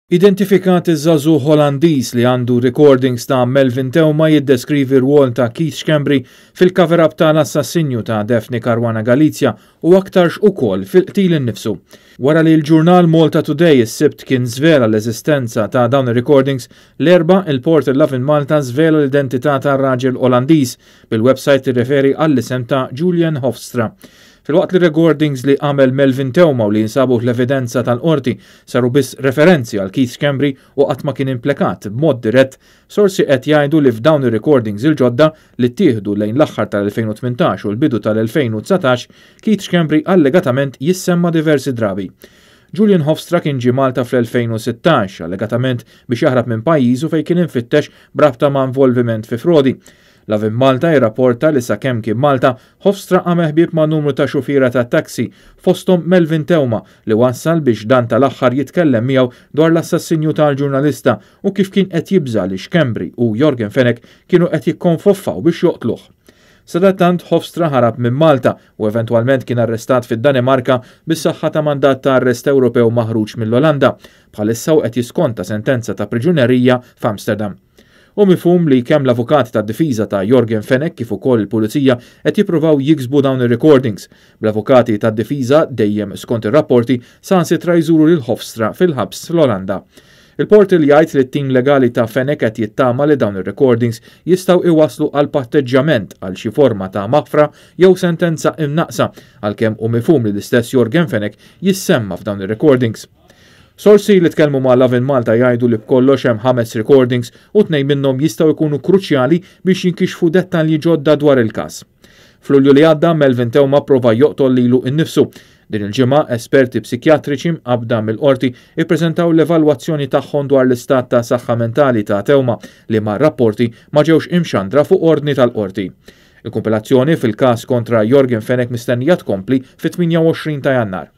Identifikat iż-żagħżugħ Olandiż li għandu recordings ta' Melvin Theuma jiddeskrivi r-rwol ta' Keith Schembri fil-cover-up ta' l-assassinju ta' Daphne Caruana Galizia u aktarx ukoll fil-qtil innifsu. Wara li l-ġurnal Malta Today is-Sibt kien żvela l-eżistenza ta' dawn ir-recordings, l-Erbgħa il-portal Lovin Malta żvela l-identità tar-raġel Olandiż, bil-website tirreferi għall-isem ta' Julian Hofstra. Filwaqt li r-recordings li għamel Melvin Theuma u li jinsabu fl-evidenza tal-Qorti saru biss referenzi għal Keith Schembri u qatt ma kien implikat b'mod dirett, sorsi qed jgħidu li f'dawn ir-recordings il-ġodda li ttieħdu lejn l-aħħar tal-2018 u l-bidu tal-2019, Keith Schembri allegatament jissemma diversi drabi. Julian Hofstra kien ġie Malta fl-2016, allegatament biex jaħrab minn pajjiżu fejn kien imfittex b'rabta ma' involviment fi frodi. Lovin Malta jirrapporta li sakemm kien Malta, Hofstra għamel ħbieb ma' numru ta' xufiera ta' taxi, fosthom Melvin Theuma, li wassal biex dan tal-aħħar jitkellem miegħu dwar l-assassinju tal-ġurnalista u kif kien qed jibża' li Schembri u Yorgen Fenech kienu qed jikkonfoffaw biex joqtluh. Sadattant, Hofstra ħarab minn Malta u eventwalment kien arrestat fid-Danimarka bis-saħħa ta' mandat ta' arrest Ewropew maħruġ mill-Olanda. Bħalissa hu qed jiskonta sentenza ta' priġunerija f'Amsterdam. Hu mifhum li kemm l-avukati tad-difiża ta' Yorgen Fenech kif ukoll il-Pulizija qed jippruvaw jiksbu dawn ir-recordings, bl-avukati tad-difiża, dejjem skont ir-rapporti, saħansitra jżuru lil Hofstra fil-ħabs fl-Olanda. Il-portal jgħid li t-tim legali ta' Fenech qed jittama li dawn ir-recordings jistgħu iwasslu għal patteġġjament għal xi forma ta' maħfra jew sentenza imnaqqsa, għalkemm hu mifhum li l-istess Yorgen Fenech jissemma f'dawn ir-recordings. Sorsi li tkellmu ma' Lovin Malta jgħidu li b'kollox hemm ħames recordings u tnejn minnhom jistgħu jkunu kruċjali biex jinkixfu dettalji ġodda dwar il-każ. F'Lulju li għadda, Melvin Theuma prova joqtol lilu nnifsu. Din il-ġimgħa, esperti psikjatriċi mqabbda mill-qorti ippreżentaw l-evalwazzjoni tagħhom dwar l-istat ta' saħħa mentali ta' Theuma li ma' rapporti ma ġewx imxandra fuq ordni tal-qorti. Il-kumpilazzjoni fil-każ kontra Yorgen Fenech mistennija tkompli fit-28 ta' Jannar.